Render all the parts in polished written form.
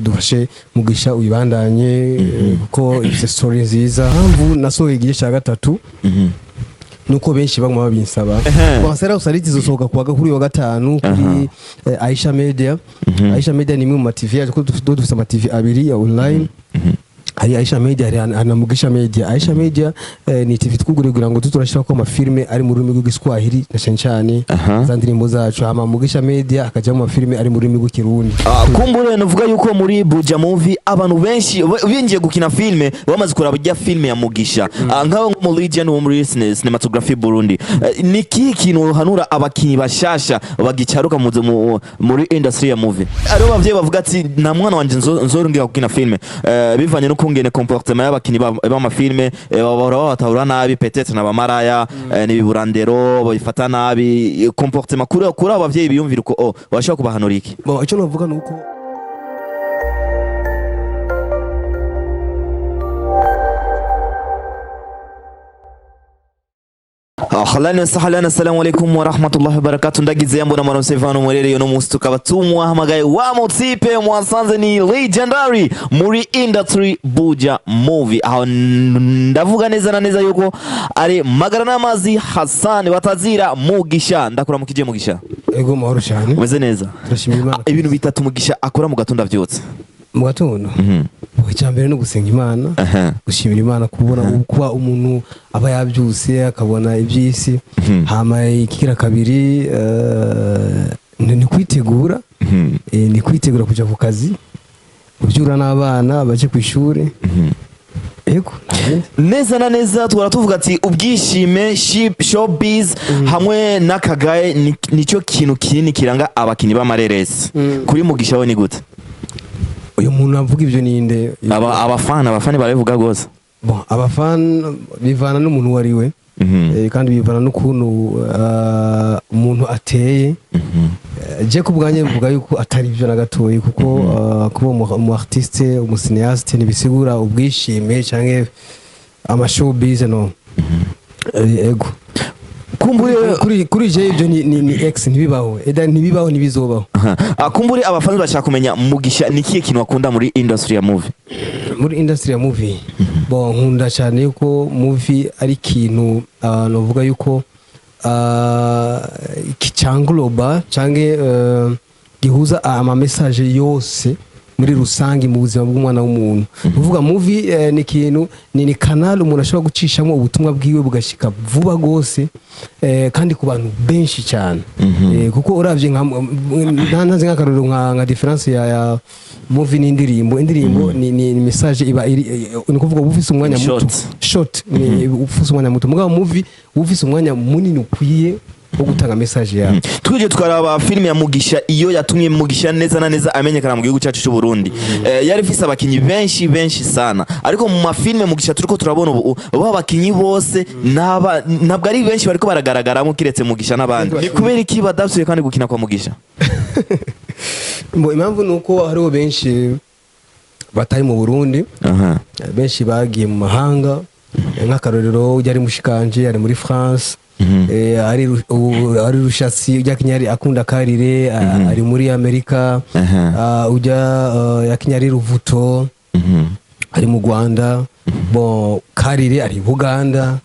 Dufashe Mugisha uyibandanye, kuko ifite story nziza. Mpamvu nasohoye igice cya gatatu nuko benshi bamwe babinsaba. Bon, Usaliti izosohoka kuwa kuri wa gatanu kuri Aisha Media. Aisha Media ni imwe mu ma TV yacu, kuko dufite ama TV abiri ya online: hari Aisha Media, hari na Mugisha Media. Aisha Media ni TV twuguriye kugira ngo turashirako amafilme ari mu rurimi rw'Igiswahili na cyane cyane za ndirimbo zacu, hama Mugisha Media akajya mu mafilme ari mu rurimi rw'Ikirundi. Kumbure nuvuga yuko muri Buja Movie abantu benshi binjiye gukina filme bamaze kuraba ijya filme ya Mugisha. Nkawe nko legend wo muri cinematography Burundi, ni kihe kintu uhanura abakinyi bashasha bagicaruka muri industry ya movie? Aribo bavyeyi bavuga ati: "Nta mwana wanje nzorungira gukina filme," bivanye n'ukungene comportement y'abakinyi b'amafilme, bahora babatahura nabi, peut-être n'abamaraya, n'ibiburandero babifata nabi, comportement. Kuri abo bavyeyi biyumvira uko, oh, bashobora kubahanura iki? Bon, icyo navuga ni uko Ahlan sahlan, assalamu alaikum wa rahmatullahi wa barakatuh. Ndagize yambo na maronse vano mwerere. No musi tukaba tumuhamagaye wa mutipe mwasanze ni legendary muri industry Buja Movie. Aho ndavuga neza na neza yuko ari Magara n'amazi Hassan batazira Mugisha. Ndakuramukije, Mugisha. Ego, mahoro cyane. Umeze neza? Turashimira Imana. Ibintu bitatu Mugisha akora mu gatondo avyutse. Mu gatondo, icya mbere ni ugusenga Imana, gushimira Imana kubona kuba umuntu aba yabyutse akabona iby'isi. Hama ikigira kabiri ni kwitegura, ni kwitegura kujya ku kazi, kubyura n'abana baje ku ishuri. Ego, nta bindi. Neza na neza twara tuvuga ati ubwishime showbiz hamwe n'akagaye nicyo kintu kinini kiranga abakinyi b'amareresi. Kuri Mugisha we ni gute? Uyu muntu avuga ibyo ninde? Abafana barabivuga rwose. Bon, abafana bivana n'umuntu uwo ari we, kandi bivana n'ukuntu umuntu ateye. Je ku bwanjye mvuga yuko atari byo na gatoyi, kuko kuba umu artiste, umu cinéaste, ntibisigura ubwishime canke ama showbiz, no. Ego. Kumbure Kuri je ibyo ni ex, ntibibaho, eda ntibibaho, ntibizobaho. Aha. Kumbure abafana bashaka kumenya, Mugisha ni kihe kintu akunda muri industry ya movie? Muri industry ya movie, bon, nkunda cyane yuko movie ari ikintu novuga yuko cyangloba canke gihuza ama message yose muri rusange mu buzima bw'umwana w'umuntu. Kuvuga movie ni ikintu ni canal umuntu ashobora gucishamo ubutumwa bwiwe bugashika vuba gose, kandi ku bantu benshi cyane. Kuko uravye nka ntanze nk'akarorero nka différence ya movie n'indirimbo. Indirimbo ni message iba iri, ni kuvuga uba ufise umwanya muto. Short. Short, ni ufise umwanya muto, mugabo movie uba ufise umwanya munini ukwiye wo gutanga message yawe. Twije tukaraba filime ya Mugisha, iyo yatumye Mugisha neza na neza amenyekana mu gihugu cyacu cy'u Burundi, yari ifise abakinyi benshi benshi sana, ariko mu mafilime Mugisha turiko turabona ubu, ba bakinyi bose naba ntabwo ari benshi bariko baragaragaramo kiretse Mugisha n'abandi. Ni kubera iki badasubiye kandi gukina kwa Mugisha? Mbo impamvu ni uko hariho benshi batari mu Burundi, benshi bagiye mu mahanga. Nk'akarorero ujya ari mushikanje ari muri France, ari ari Rushatsi ujya Kinyari akunda karire, ari muri Amerika. Ujya ya Kinyari Ruvuto ari mu Rwanda, bon, Karire ari i Buganda.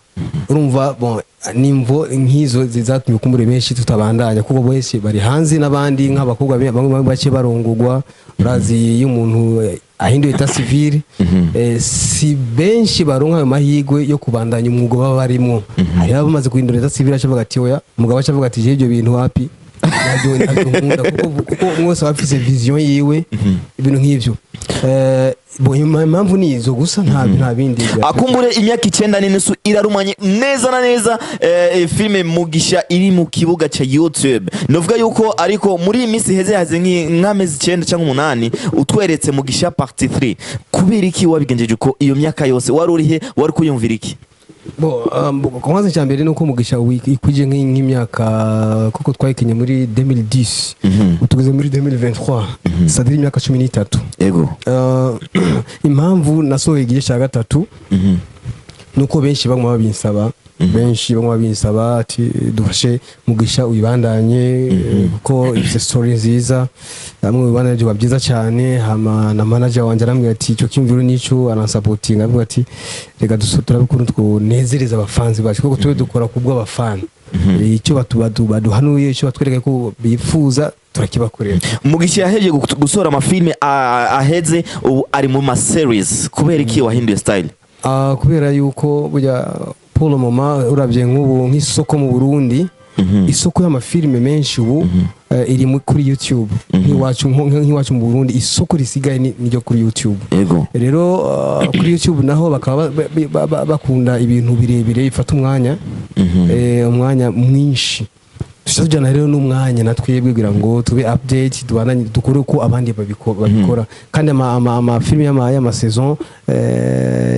Urumva, bon, nimvo nk'izo zatumye kumbure benshi tutabandanya, kuko bose bari hanze, n'abandi nk'abakobwa bamwe bake barongogwa. Urazi iyo umuntu ahinduye état civil, si benshi baronka ayo mahirwe yo kubandanya umwuga baba barimwo. Hari abamaze guhindura état civil acavuga ati: "Oya." Umugabo acavuga ati: "Je ibyo bintu wapi, ntabyo nkunda," kuko umwe wese aba afise vision yiwe, ibintu nk'ivyo. Bon, impamvu ni izo gusa, nta bindi. Akumbure imyaka 9.5 irarumanye neza na neza, filime Mugisha iri mu kibuga ca YouTube. Novuga yuko ariko muri iyi minsi iheze haze nk'amezi 9 cyangwa 8 utweretse Mugisha part 3. Kubera iki wabigenjeje uko? Iyo myaka yose wari urihe? Wari kuyumvira iki? Bon, kwanza icya mbere ni uko Mugisha ikwije nk'imyaka, kuko twayikinye muri 2010, ubu tugeze muri 2023, c'est-à-dire imyaka 13. Impamvu nasohoye igice cya gatatu nuko benshi bamwe babinsaba. Benshi bamwe babinsaba ati dufashe Mugisha uyibandanye, kuko ifite story nziza, bamwe bibandanye byoba byiza cyane. Hama na manager wanje arambwira ati icyo cyumviro nico, aransapotinga, avuga ati reka turabe ukuntu twonezereza abafanzi bacu, kuko tube dukora kubw'abafana. Icyo baduhanuye, icyo batwereka ko bifuza, turakibakorera. Mugisha yahejeje gusohora amafilme aheze, ubu ari mu ma series. Kubera iki wahinduye style? Ah, kubera yuko burya pour le moment urabye nk'ubu nk'isoko mu Burundi, isoko y'amafilime menshi ubu iri kuri YouTube. Nk'iwacu mu Burundi isoko risigaye niryo kuri YouTube. Rero kuri YouTube naho bakaba bakunda ibintu birebire bifata umwanya, umwanya mwinshi. Tuca tujyana rero n'umwanya na twebwe kugira ngo tube update, tubandanye dukore uko abandi babikora. Kandi amafilime y'ama saison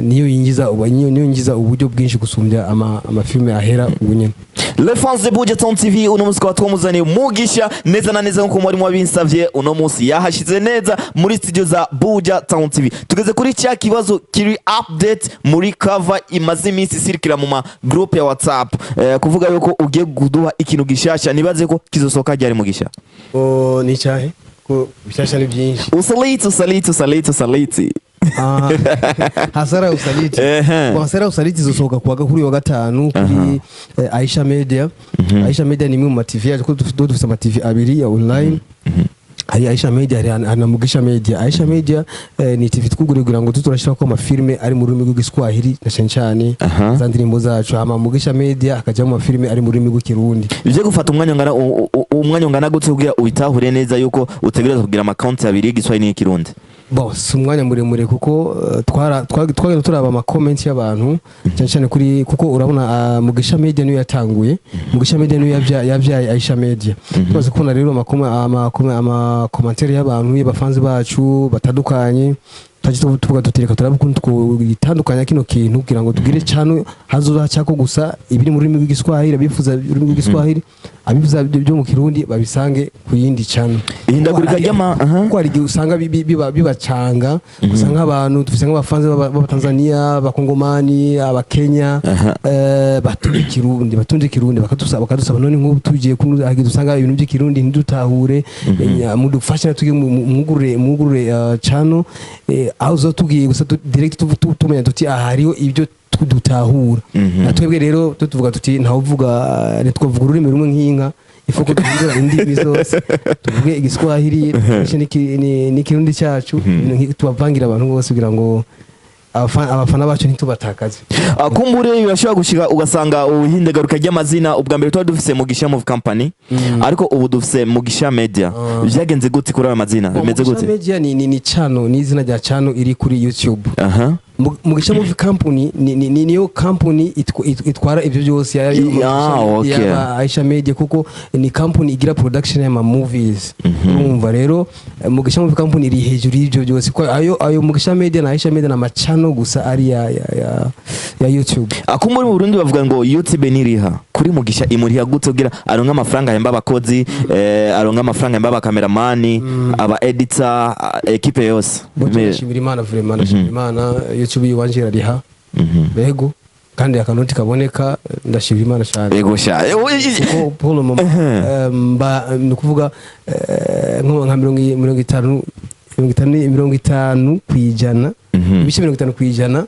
niyo yinjiza uburyo bwinshi gusumbya amafilime ahera ubu nyene. Les fans de Buja Town TV, uno munsi tukaba twamuzaniye Mugisha neza na neza nkuko mwari mwabinsavye. Uno munsi yahashize neza muri studio za Buja Town TV. Tugeze kuri cya kibazo kiri update muri cover imaze iminsi isirikira mu ma group ya WhatsApp, kuvuga yuko ugiye kuduha ikintu gishasha. Nibaze ko kizosohoka ryari, Mugisha? Oh, ni cyahe ko bishasha ni byinshi? Usaliti, usaliti, usaliti, usaliti. Ah, hasara ya usaliti. Kwa hasara ya usaliti izosohoka kuwa kuri uyu wa gatanu kuri Aisha Media. Aisha Media ni imwe mu ma TV yacu, kuko dufite ama TV abiri ya online. Hari Aisha Media, hari na Mugisha Media. Aisha Media ni TV twuguriye kugira ngo turashyirako amafilme ari mu rurimi rw'Igiswahili na cyane cyane za ndirimbo zacu. Hama Mugisha Media hakajyamo amafilme ari mu rurimi rw'Ikirundi. Bije gufata umwanya ungana gute kugira ubitahure neza yuko utegerezwa kugira ama account abiri, y'Igiswahili n'Ikirundi? Bon, si umwanya muremure, kuko twagenda turaba ama comment y'abantu cyane cyane kuri, kuko urabona Mugisha Media niyo yatanguye, Mugisha Media niyo yabyaye Aisha Media. Tumaze kubona rero ama commentaire y'abantu, y'abafanzi bacu batandukanye, twaje tuvuga tuti reka turabe ukuntu twitandukanya kino kintu kugira ngo tugire cano hazoza hacako gusa ibiri mu rurimi rw'Igiswahili. Abifuza ururimi rw'Igiswahili, abifuza ibyo mu Kirundi babisange ku yindi cano. Ihindagurika ry'ama aha. Kuko hari igihe usanga bibacanga, usanga abantu dufise nk'abafanzi b'Abatanzania, Abakongomani, Abakenya, batumva Ikirundi, bakadusaba none nk'ubu tugiye kuno, hari igihe usanga ibintu by'Ikirundi ntidutahure, mudufashe tugiye mwugurure cano aho uzo tugiye gusa direct tumenya tuti aha hariho ibyo dutahura. Na twebwe rero tuvuga tuti ntawuvuga, ntitwavuga ururimi rumwe nk'inka, ifuko duhindura indimi zose, tuvuge Igiswahili, dukoreshe n'Ikirundi cyacu, ibintu tubavangira abantu bose kugira ngo abafana bacu ntitubatakaze. Ah, kumbure birashobora gushika ugasanga uhinduka ry'amazina. Ubwa mbere twari dufise Mugisha Movie Company, ariko ubu dufise Mugisha Media. Byagenze gute kuri ayo mazina? Bimeze Mugisha gute? Media ni channel, ni izina rya channel iri kuri YouTube. Mugisha Movie Company niyo company itwara ibyo byose, yaba Aisha Media, kuko ni company igira production y'ama movies. Urumva rero Mugisha Movie Company iri hejuru y'ibyo byose, kuko ayo Mugisha Media na Aisha Media na ma channel gusa ari ya YouTube. Akumbure mu Burundi bavuga ngo YouTube niriha. Kuri Mugisha imuriha gute kugira aronke amafaranga ahemba abakozi, aronke amafaranga ahemba abakameramani, aba editor, equipe yose? Bo ndashimira Imana, vraiment ndashimira Imana, YouTube iwanje irariha. Bego, kandi akanoti kaboneka, ndashimira Imana cyane. Yego sha. Kuko pour le moment mba ni ukuvuga nko nka mirongo itanu, 50%, 50%,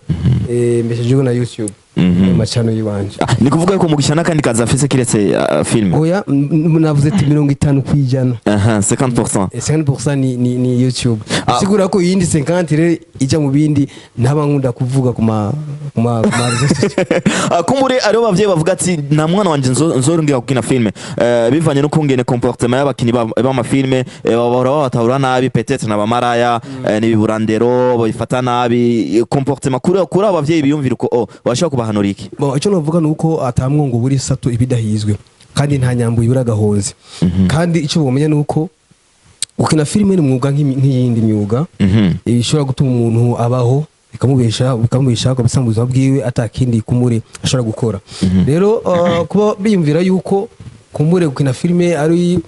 mbeshejeho na YouTube, mu macano y'iwanje. Ah, ni kuvuga yuko Mugisha n'akandi kazi afise kiretse film? Oya, navuze ati 50%. Aha, 50%. 50% ni YouTube. Ah. Sigura ko iyindi 50 rero ijya mu bindi ntaba nkunda kuvuga ku ma réseaux sociaux. Ah, kumbure aribo bavyeyi bavuga ati nta mwana wanje nzorongera gukina filme, bivanye n'ukungene comportement y'abakinyi b'amafilme, bahora babatahura nabi, peut-être n'abamaraya, n'ibiburandero babifata nabi, comportement. Kuri abo bavyeyi biyumvira uko, oh, bashobora kubahanura iki? Bon, icyo navuga ni uko atamwongo buri sato ibidahizwe, kandi nta nyambo ibura agahonze. Kandi icyo bumenya ni uko gukina filime ni umwuga nk'iyindi myuga ishobora gutuma umuntu abaho, bikamubesha kabisa mu buzima bwiwe, atakindi kumure ashobora gukora. Rero kuba biyumvira yuko kumbure gukina filime ari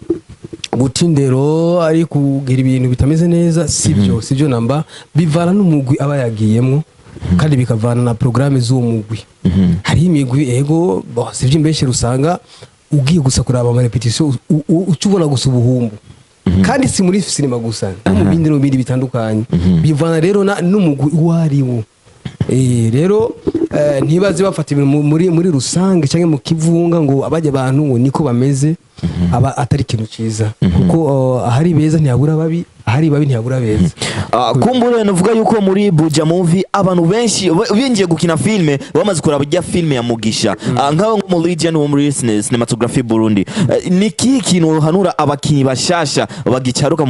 guta indero, ari kugira ibintu bitameze neza, sibyo, sibyo namba. Bivana n'umugwi aba yagiyemwo. Kandi bikavana na programme z'uwo mugwi. Hariho imigwi, ego, bon, sivyo imbeshe, usanga ugiye gusa kuraba ama répétition, uca ubona gusa ubuhumbu. Kandi si muri sinema gusa, no mu bindi, no mu bindi bitandukanye. Bivana rero n'umugwi uwo ari wo. Rero ntibaze bafata ibintu muri rusange cyangwa mu kivunga ngo abajya abantu ngo niko bameze, aba atari ikintu cyiza, kuko ahari beza ntihabura babi, ahari babi ntihabura beza. Kumbure nuvuga yuko muri Buja Movie abantu benshi binjiye gukina filme bamaze kuraba ijya filme ya Mugisha. Nkawe nk'umu legend wo muri cinematography Burundi, ni kihe kintu uhanura abakinyi bashasha bagicaruka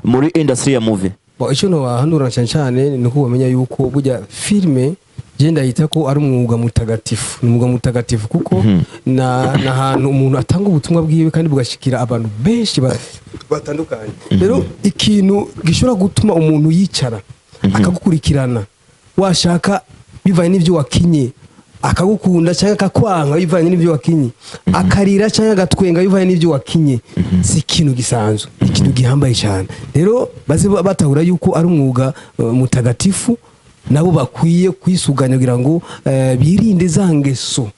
muri industry ya movie? Bon, icyo ntobahanura cyane cyane ni uko bamenya yuko burya filime je ndayita ko ari umwuga mutagatifu. Ni umwuga mutagatifu kuko na hantu umuntu atanga ubutumwa bwiwe kandi bugashikira abantu benshi batandukanye. Rero ikintu gishobora gutuma umuntu yicara akagukurikirana, washaka bivanye n'ibyo wakinye, akagukunda cyangwa akakwanka bivanye n'ibyo wakinye, akarira cyangwa agatwenga bivanye n'ibyo wakinye, si ikintu gisanzwe, ni ikintu gihambaye cyane. Rero baze batahura yuko ari umwuga mutagatifu, nabo bakwiye kwisuganya kugira ngo birinde za ngeso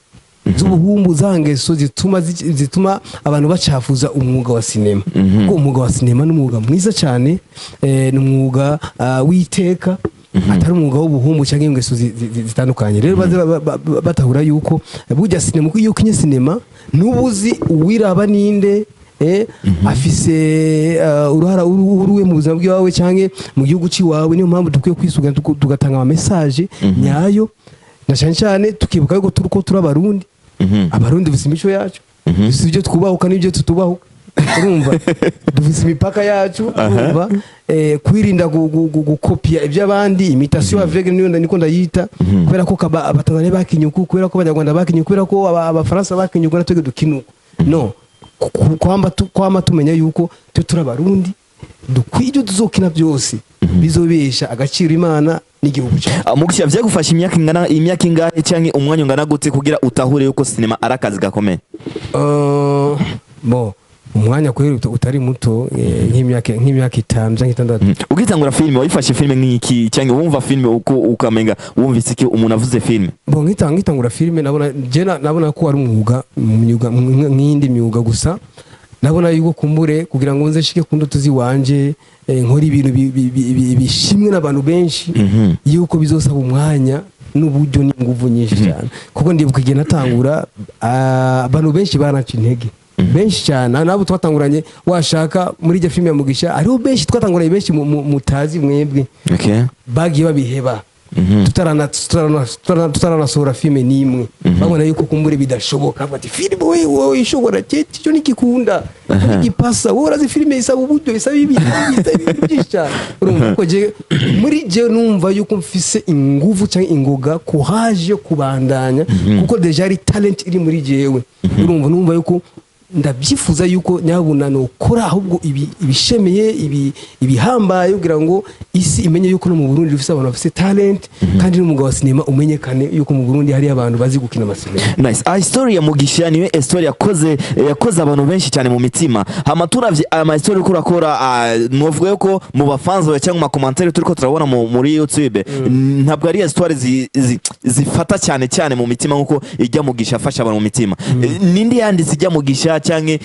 z'ubuhumbu, za ngeso zituma abantu bacafuza umwuga wa sinema, kuko umwuga wa sinema ni umwuga mwiza cyane, ni umwuga w'iteka, atari umwuga w'ubuhumbu cyangwa ingeso zitandukanye. Rero baze batahura yuko burya sinema, iyo ukinye sinema n'ubuzi uwiraba ninde, afise uruhara uruwe mu buzima bw'iwawe cyangwa mu gihugu cy'iwawe. Niyo mpamvu dukwiye kwisuganya, tugatanga ama message nyayo, na cyane cyane tukibuka yuko turi ko turi Abarundi. Abarundi dufise imico yacu, dufise ibyo twubahuka n'ibyo tutubahuka, urumva, dufise imipaka yacu, urumva, kwirinda gukopiya iby'abandi, imitation aveugle niyo niko ndayita, kubera ko Abatanzania bakinye uku, kubera ko Abanyarwanda bakinye uku, kubera ko Abafaransa bakinye uku, natwe dukina uku. No kwama tumenya yuko twe turi Abarundi, dukwiye ibyo tuzokina byose bizobesha agaciro Imana n'igihugu cyacu. Mugisha, vyagufasha imyaka ingana, imyaka ingahe canke umwanya ungana gute kugira utahure yuko sinema ari akazi gakomeye? Bon, umwanya kweri utari muto, nk'imyaka 5 cyangwa 6. Ugitangura filime wayifashe filime nk'iki, canke wumva filime uko ukamenga wumvise iki umuntu avuze filime? Bon, ngitangura filime nabona je nabona ko ari umwuga mu myuga nk'iyindi myuga gusa. Nabona yuko kumbure kugira ngo nze nshike ku ndoto ziwanje, nkore ibintu bishimwe n'abantu benshi, yuko bizosaba umwanya n'uburyo n'inguvu nyinshi cyane, kuko ndibuka igihe natangura, abantu benshi baranca intege, benshi cyane. Nabo twatanguranye, washaka muri iryo filime ya Mugisha hariho benshi twatanguranye, benshi mutazi mwebwe, bagiye babiheba tutaranasohora filime n'imwe, babona yuko kumbure bidashoboka. Bati: "Filime wowe, wowe ishobora cyo nikikunda nikipasa, wowe urazi filime isaba uburyo, isaba ibi, isaba ibintu byinshi cyane." Urumva ko je muri je numva yuko mfise inguvu cyangwa ingoga, courage yo kubandanya, kuko déjà ari talent iri muri jewe. Urumva, numva yuko ndabyifuza yuko nyabuna nokora ahubwo ibi ibishemeye, ibi ibihambaye, kugira ngo isi imenye yuko no mu Burundi dufise abantu bafise talent, kandi n'umwuga wa sinema umenyekane yuko mu Burundi hari abantu bazi gukina amasinema. Nice. Story ya Mugisha niyo story yakoze abantu benshi cyane mu mitima. Hama turavye aya ma story uriko urakora, novuga yuko mu bafanzi bawe cyangwa mu ma commentaire turiko turabona muri YouTube, ntabwo ari story zifata cyane cyane mu mitima nkuko ijya Mugisha afasha abantu mu mitima. Ninde yanditse ijya Mugisha, canke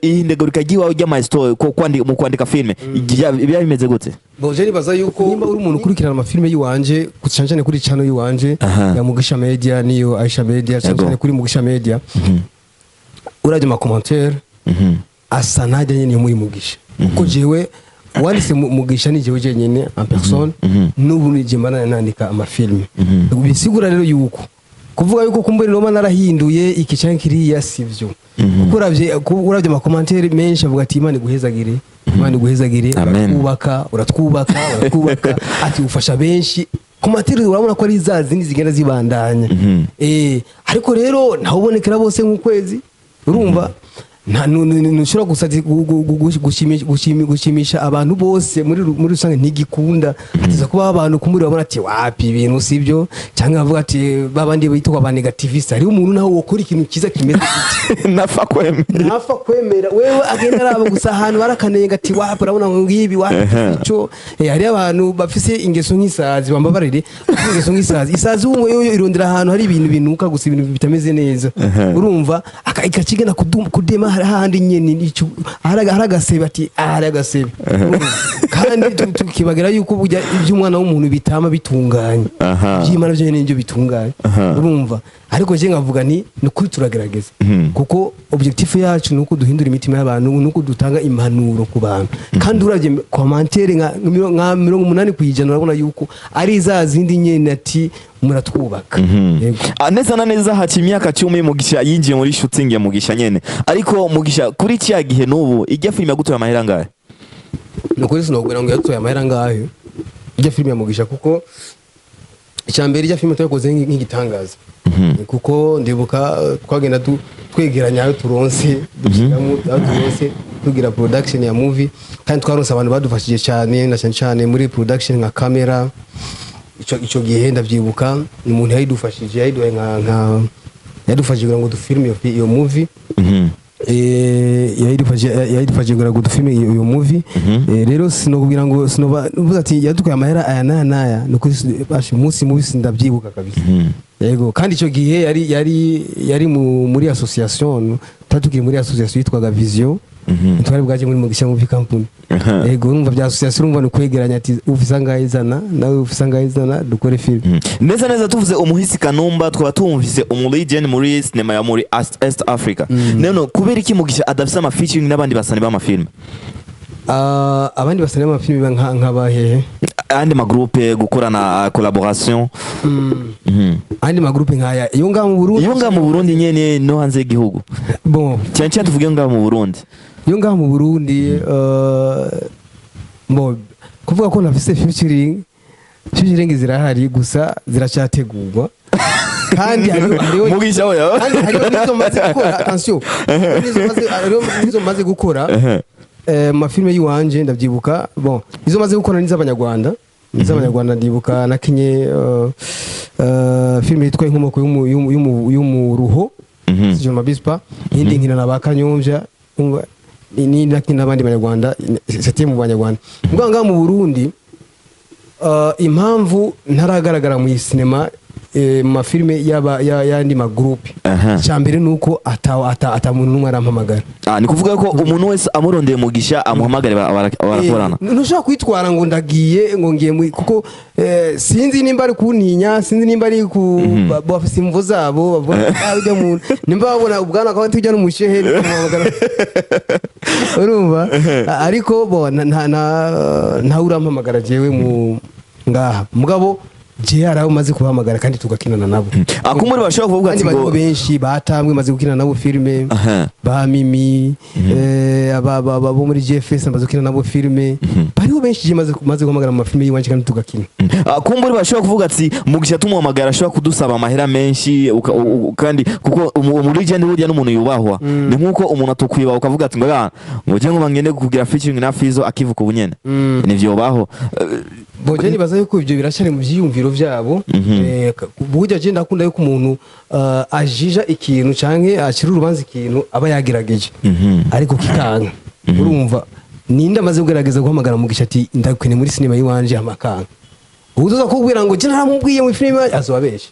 ihindagurika ry'iwawe ry'ama story ko mu kwandika filme biba bimeze gute? Bon, je nibaza yuko nimba uri umuntu ukurikirana amafilme yiwanje, cyane cyane kuri channel yiwanje ya Mugisha Media, niyo Aisha Media, cyane cyane kuri Mugisha Media, urajya ama commentaire asa najya nyene yo muri Mugisha, kuko jewe wanditse Mugisha ni jewe jenyine en personne. N'ubu ni je mbana nandika amafilme. Bisigura rero yuko kuvuga yuko kumbure noma narahinduye iki canke kiriya sivyo, kuko uravye ama commentaire menshi avuga ati: "Imana iguhezagire, Imana iguhezagire." Amen. Uratwubaka, uratwubaka, uratwubaka, ati ufasha benshi. Commentaire urabona ko ari za zindi zigenda zibandanya. Ariko rero ntawubonekera bose nk'ukwezi, urumva. Nta ntushobora gusa gushimisha abantu bose muri rusange, ntigikunda. Hatiza kuba abantu kumuri babona ati wapi, ibintu sibyo, cyangwa bavuga ati babandi bitwa ba négativiste. Hariho umuntu nawe wokora ikintu cyiza kimeze gute, napfa kwemera. Ntapfa kwemera. Wewe agenda araba gusa ahantu barakanenga ati wapi, urabona ngo ngibi wapi ico. Hariho abantu bafise ingeso nk'isazi, bambabarire, bafise ingeso nk'isazi. Isazi wumwe yoyo irondera ahantu hari ibintu binuka gusa, ibintu bitameze neza, urumva ikacigana kudema hari hahandi nyene hari agasebe, ati ah, hari agasebe. Urumva? Kandi tukibagira yuko burya iby'umwana w'umuntu bitama bitunganye, iby'Imana byo nyene nibyo bitunganye. Urumva, ariko je nkavuga nti ni ukuri turagerageza, kuko objectif yacu ni uko duhindura imitima y'abantu, ni uko dutanga impanuro ku bantu. Kandi uravye commentaire nka 80%, urabona yuko ari za zindi nyene ati muratwubaka. Yego. Ah, neza na neza haca imyaka 10 Mugisha yinjiye muri shooting ya Mugisha nyene. Ariko Mugisha, kuri cya gihe n'ubu, ijya filime yagutoye amahera angahe? Ni ukuri sinokubwira ngo yatuye amahera ngayo ijya filime ya Mugisha, kuko icya mbere ijya filime twakoze nk'igitangaza, kuko ndibuka twagenda twegeranya ayo turonse, dushyiramo ayo turonse, tugira production ya movie. Kandi twaronse abantu badufashije cyane, na cyane cyane muri production nka camera. Ico gihe ndavyibuka, ni umuntu yayidufashije, yayiduhaye nka yadufashije kugira ngo dufilme iyo movie. Yayidufashije kugira ngo dufilme iyo movie. Rero sinokubwira ngo sinoba uvuze ati yadukuye amahera aya n'aya n'aya. Ni ukuri basha umunsi mubi sindavyibuka kabisa. Yego, kandi icyo gihe yari muri association, twari tukiri muri association yitwaga Vision, twari bwaje muri Mugisha Movie Company. Yego, urumva bya association, urumva ni kwegeranya ati ufise angahe zana, nawe ufise angahe zana, dukore film. Neza neza tuvuze umuhisi Kanumba, twaba tumvise umu legend muri cinema ya muri East Africa. None kubera iki Mugisha adafise ama featuring n'abandi basani b'amafilme? Ah, abandi basani b'amafilme nk'abahehe? Ayandi magroupe, gukorana collaboration. Andi magroupe nkaya iyo ngaho mu Burundi? Iyo ngaho mu Burundi nyene no hanze y'igihugu. Bon. Cyane cyane tuvuge ngaho mu Burundi. Iyo ngaho mu Burundi, bon, kuvuga ko ntafise featuring, featuring zirahari, gusa ziracyategurwa. Kandi hariho Mugisha oya. kandi hariho n'izo maze gukora, attention, hariho n'izo maze gukora mu mafilime y'iwanje. Ndabyibuka, bon, izo maze gukora ni iz'abanyarwanda, ni iz'abanyarwanda. Ndibuka nakinye filime yitwa Inkomoko y'Umuruho, si je ne m'abuse pas. Iyindi nkina na ba Kanyombya, umva, ni nakina n'abandi banyarwanda, c'était mu banyarwanda. Mbwa ngaha mu Burundi, impamvu ntaragaragara mu sinema, mu mafilime y'andi magroupe, icya mbere ni uko ata muntu n'umwe arampamagara. Ah, ni kuvuga ko umuntu wese amurondeye Mugisha amuhamagare barakorana. Ntushobora kwitwara ngo ndagiye, ngo ngiye muri, kuko sinzi nimba ari kuntinya, sinzi nimba ari ku bafise imvo zabo, bavuga ah, ujya muntu nimba babona ubwana akaba tujya n'umushehe bakamuhamagara, urumva. Ariko bo nta urampamagara jewe mu ngaha. Mugabo je hari abo maze kubahamagara kandi tugakinana nabo. Akumuri bashobora kuvuga Kandi ati bariho ngo benshi batambwe maze gukina nabo filime, ba Mimi, aba bo muri GFS maze gukina nabo filime. Bariho benshi je maze guhamagara mu mafilime y'iwanje kandi tugakina. Ah, kumburi bashobora kuvuga ati Mugisha tumuhamagara ashobora kudusaba amahera menshi, kandi kuko umu legend burya n'umuntu yubahwa, ni nkuko umuntu atukwiba ukavuga ati ngo ya ngo je ngo bangende kugira featuring na Fizo akivuka ubunyene, nivyo baho. Bon, je nibaza yuko ibyo biracyari mu byiyumviro byabo. Burya je ndakunda yuko umuntu ajija ikintu canke acira urubanza ikintu aba yagerageje ariko kikanga. Urumva, ninde amaze kugerageza guhamagara Mugisha ati ndakwine muri sinema y'iwanje, amakanga? Uzoza kubwira ngo je naramubwiye mu filime, azoba abeshe.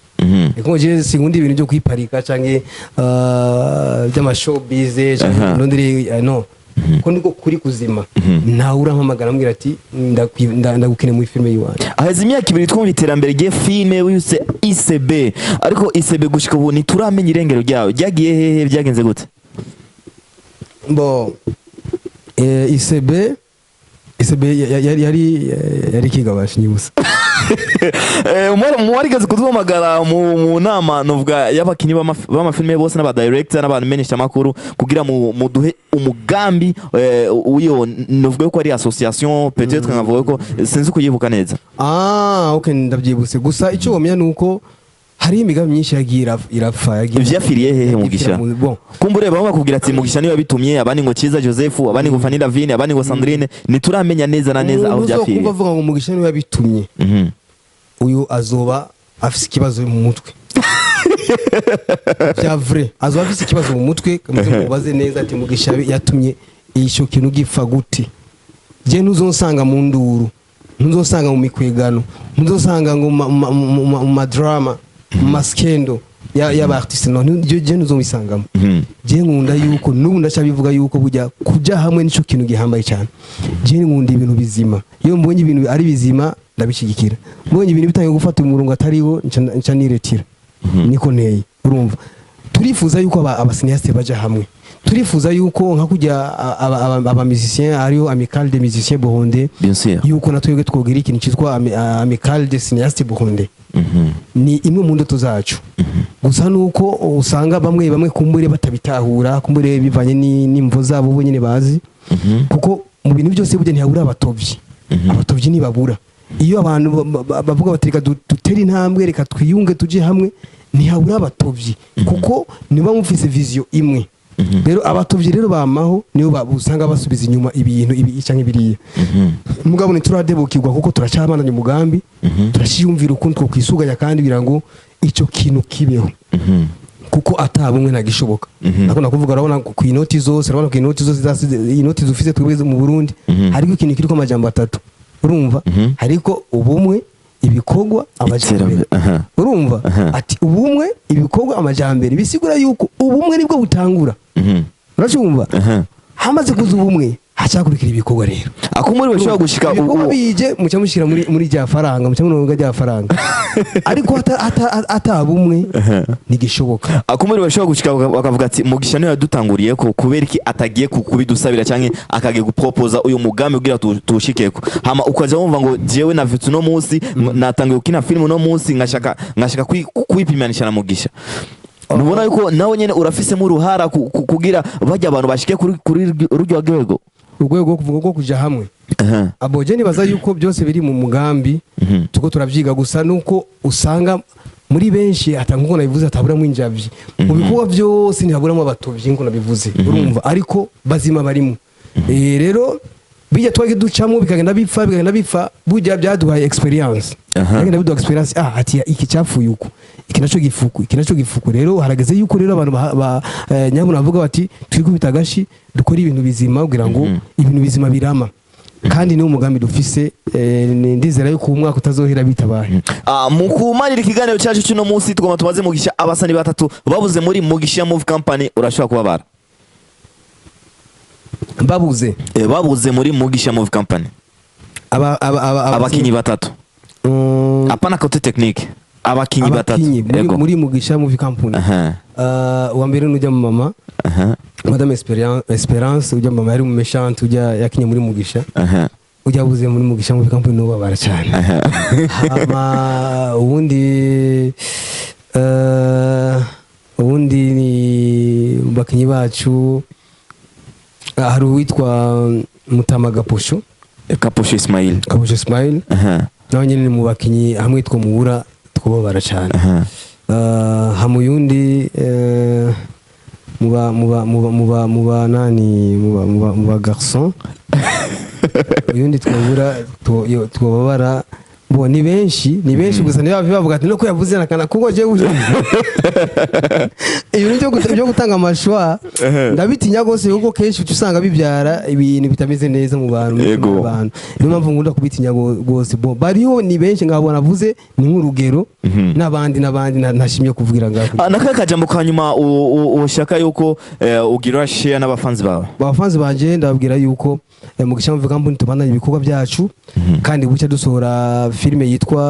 Niko je sinkunda ibintu byo kwiparika canke by'amashowbiz canke ndondere, no ko niko kuri kuzima, ntawe urampamagara ambwira ati ndagukeneye muri filime y'iwanje. Aheze imyaka 2 twumva iterambere rye filime wise ICB, ariko ICB gushika ubu ntituramenya irengero ryayo, ryagiye hehe, byagenze gute? Bon, ICB yari kigabasha nyibusa. Mwarigeze kuduhamagara mu nama novuga y'abakinyi b'amafilime bose n'aba director n'abantu menyesha makuru kugira muduhe umugambi w'iyo novuga ko ari association, peut-être nkavuga ko sinzi kuyibuka neza. Ah, okay, ndabyibutse. Gusa icyo wamenya ni uko Hariho imigambi myinshi yagiye irapfa, yagiye Ivyafiriye hehe, yagiye Mugisha? ipfira bon. Kumbure bamwe bakubwira ati Mugisha niwe yabitumye, abandi ngo Cyiza Joseph, abandi ngo Fanny Lavine, abandi ngo Sandrine. Ntituramenya neza na neza aho Umuntu uzokumva vyafiriye. avuga ngo Mugisha niwe yabitumye, uyu azoba afise ikibazo mu mutwe vya vrai. Azoba afise ikibazo mu mutwe. Muze mubaze neza ati: "Mugisha yatumye ico kintu gipfa gute?" Je ntuzonsanga mu nduru, ntuzosanga mu mikwegano, ntuzosanga ngo mu ma drama, mu ma scandale y'aba artiste. No je ntuzobisangamo. Je nkunda yuko n'ubu ndacyabivuga yuko bujya kuja hamwe nico kintu gihambaye cyane. Je nkunda ibintu bizima. Iyo mbonye ibintu ari bizima, ndabishyigikira. Mbonye ibintu bitangiye gufata umurongo atariwo, nca niretira. Niko nteye. Urumva, turifuza yuko aba cinéastes baja hamwe. Turifuza yuko nka kujya aba musiciens, ariyo Amicale des musiciens burundais, Bien sûr. yuko na twebwe twogira ikintu cyitwa Amicale des cinéastes burundais. Ni imwe mu ndoto zacu. Gusa nuko usanga bamwe bamwe kumbure batabitahura, kumbure bivanye n'imvo zabo bo nyine bazi, kuko mu bintu byose burya ntihabura abatovyi. Abatovyi ntibabura. Iyo abantu bavuga bati: "Reka dutere intambwe, reka twiyunge, tujye hamwe", ntihabura abatovyi, kuko niba mufise vision imwe. Rero abatovyi rero bamaho nibo usanga basubiza inyuma ibintu ibi canke biriya. Mugabo ntituradebukirwa, kuko turacyabandanya umugambi, turaciyumvira ukuntu twokwisuganya kandi kugira ngo ico kintu kibeho, kuko atabumwe ntagishoboka. Nakunda kuvuga, urabona ku inoti zose, urabona ku inoti zose zasize, inoti zufise twebwe mu Burundi, hariko ikintu kiriko amajambo atatu. Urumva, hariko ubumwe, ibikorwa, amajambere. Urumva, ati ubumwe, ibikorwa, amajambere, bisigura yuko ubumwe nibwo butangura. Uracumva? Hamaze kuza ubumwe, hacakurikira ibikorwa rero. Akumuri bashobora gushika Ibikorwa bije, muca mushira muri rya faranga, muca muronga rya faranga, ariko atabumwe ntigishoboka. Akumuri bashobora gushika bakavuga ati: "Mugisha niwe yadutanguriye, ko kubera iki atagiye kubidusabira canke akagiye gupropoza uyu mugambi kugira tuwushikeko?" Hama ukaja wumva ngo jewe navutse uno munsi, natangiye gukina film uno munsi, nkashaka kwipimanisha na Mugisha. Nubona yuko nawe nyene urafisemo uruhara kugira bajya abantu bashike kuri ruryo rwego. Urwego rwo kuvuga rwo kuja hamwe. Abo je nibaza yuko byose biri mu mugambi, tuko turavyiga. Gusa nuko usanga muri benshi ata, nkuko nabivuze, ataburamo injavyi. Mu bikorwa byose ntihaburamo abatovyi, nkuko nabivuze. Urumva, ariko bazima barimo. Rero bijya twagiye ducamo, bikagenda bipfa, bikagenda bipfa, burya byaduhaye experience. Byagenda biduha experience. Ati iki cyapfuye uku, iki naco gifuku, iki naco gifuku. Rero harageze yuko rero abantu nyabuna bavuga bati: "Twikubita agashi, dukore ibintu bizima", kugira ngo ibintu bizima birama. Kandi niwo mugambi dufise. Ndizera yuko uwo mwaka utazohera bitabaye. Mu kumarira ikiganiro cyacu cy'uno munsi, tugomba tumaze Mugisha abasani batatu babuze muri Mugisha Movie Company. Urashobora kubabara? Babuze? Babuze muri Mugisha Movie Company. Abakinyi batatu. Apana côté technique, abakinyi batatu. Abakinyi Yego. muri Mugisha Movie Company. Uwa mbere nujya mu mama, Madame Esperance, ujya mama yari mu méchante, ujya yakinye muri Mugisha. Ujya abuze muri Mugisha Movie Company n'ubabara cyane. Hama ubundi ni mu bakinyi bacu, hari uwitwa Mutama Gaposho. Kaposho Ismail. Gaposho Ismail. Nawe nyine ni mu bakinyi hamwe twamubura twubabara cyane. Hama uyundi, muba nani, muba garçon, uyundi twabura twababara. Bo ni benshi, ni benshi. Gusa niba bavuga ati nuko yavuze nakana, kuko je ibintu byo gutanga amashwa ndabitinya gose, kuko kenshi uca usanga bibyara ibintu bitameze neza mu bantu, mu bantu. Niyo mpamvu nkunda kubitinya gose. Bo bariho ni benshi, ngabo navuze ni nk'urugero, n'abandi n'abandi ntashimye kuvugira ngaho. Nakahe kajambo ka nyuma ushaka yuko ugira share n'abafanzi bawe? Abafanzi banje, ndababwira yuko Mugisha Movie Company tubandanya ibikorwa byacu, kandi bucya dusohora filime yitwa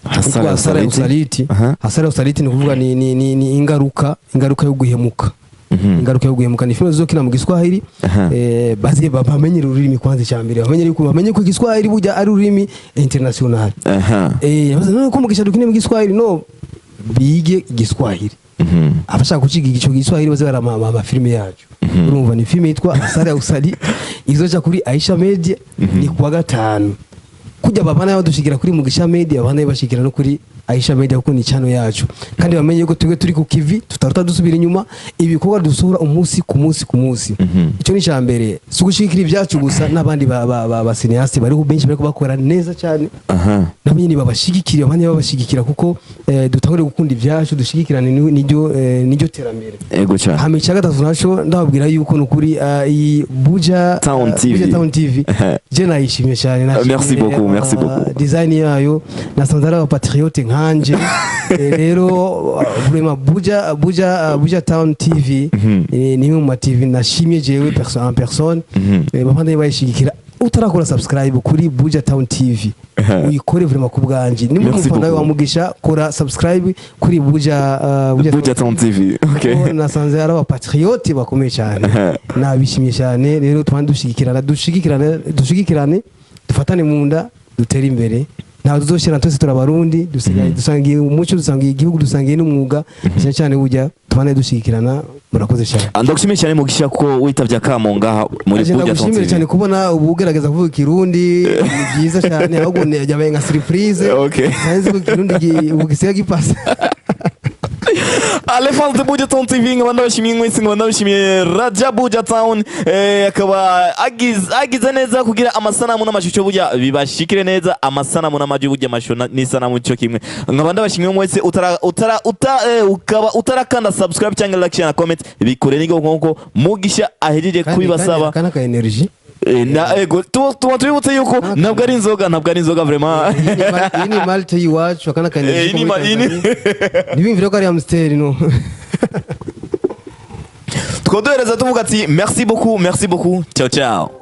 Hasara yitwa Hasara ya Usaliti. Hasara ya Usaliti ni kuvuga ni ingaruka yo guhemuka. Ingaruka yo guhemuka ni filime zizokina mu Giswahili. Baze bamenye ururimi kwanza. Icya mbere bamenye yuko bamenye ko Igiswahili burya ari ururimi international. Baze none ko Mugisha dukine mu Giswahili, no bige Igiswahili. Abashaka kuciga igico Giswahili baze barama amafilime yacu. Urumva, ni filime yitwa Hasara ya Usaliti, izoca kuri Aisha Media, ni kuwa gatanu. Kujya babana badushigira kuri Mugisha Media, babana bashikira no kuri Aisha Media, kuko ni channel yacu, kandi bamenye ko twebwe turi ku kivi, tutaruta dusubira inyuma. Ibikorwa dusura umunsi ku munsi ku munsi, icyo ni icya mbere. Si ugushigikira ibyacu gusa, n'abandi ba cinéastes bariho benshi bariko bakora neza cyane, nabo nyine babashigikira, abandi babashigikira, kuko dutangure gukunda ibyacu, dushigikirane, niryo terambere. Ego cyane. Hama icya gatatu naco, ndababwira yuko nukuri iyi Buja Town TV. Buja Town TV, je nayishimye cyane, nashimye, Merci beaucoup, merci beaucoup. Design yayo, nasanze ari abapatriote nkanje. Rero vraiment Buja Town TV ni imwe mu ma TV nashimye jewe en personne. Bavandimwe bayishigikira, utarakora subscribe kuri Buja Town TV, uyikore vraiment ku bwanje. Nimba Merci umufana beaucoup. wa Mugisha, kora subscribe kuri Buja Buja Town TV, okay. Kuko nasanze ari abapatriote bakomeye cyane, nabishimye cyane. Rero tubane dushigikirana, dushigikirane, dushigikirane, dufatane mu nda, dutere imbere. Ntabwo tuzoshyira, twese turabarundi, dusigaye dusangiye umuco, dusangiye igihugu, dusangiye n'umwuga, cyane cyane burya tubane dushyigikirana. Murakoze cyane. Ndagushimiye cyane Mugisha ko witabye akamo ngaha muri Aje, Buja Town ndagushimire TV. cyane kubona ubu ugerageza kuvuga Ikirundi, ni byiza cyane. Ahubwo yabaye nka surprise. Nari ko Ikirundi ubu gisigaye gipasa. Les fans de Buja Town TV, nkaba ndabashimiye mwese, nkaba ndabashimiye Raja Buja Town, akaba agize neza kugira amasanamu n'amashusho burya bibashikire neza, amasanamu n'amajwi, burya amashusho n'isanamu cyo kimwe. Nkaba ndabashimiye mwese. Utara utara uta, ukaba utarakanda subscribe cyangwa like, share na comment, bikore niko nkuko Mugisha ahejeje kubibasaba. Kana ka energy. Na ego tuba tubibutse yuko ntabwo ari inzoga, ntabwo ari inzoga vraiment. Iyi ni malt y'iwacu, akana ka energy. Iyi ni Ntibimvire ko ari Amstel, no. Twoduhereza tuvuga ati merci beaucoup, merci beaucoup, ciao ciao.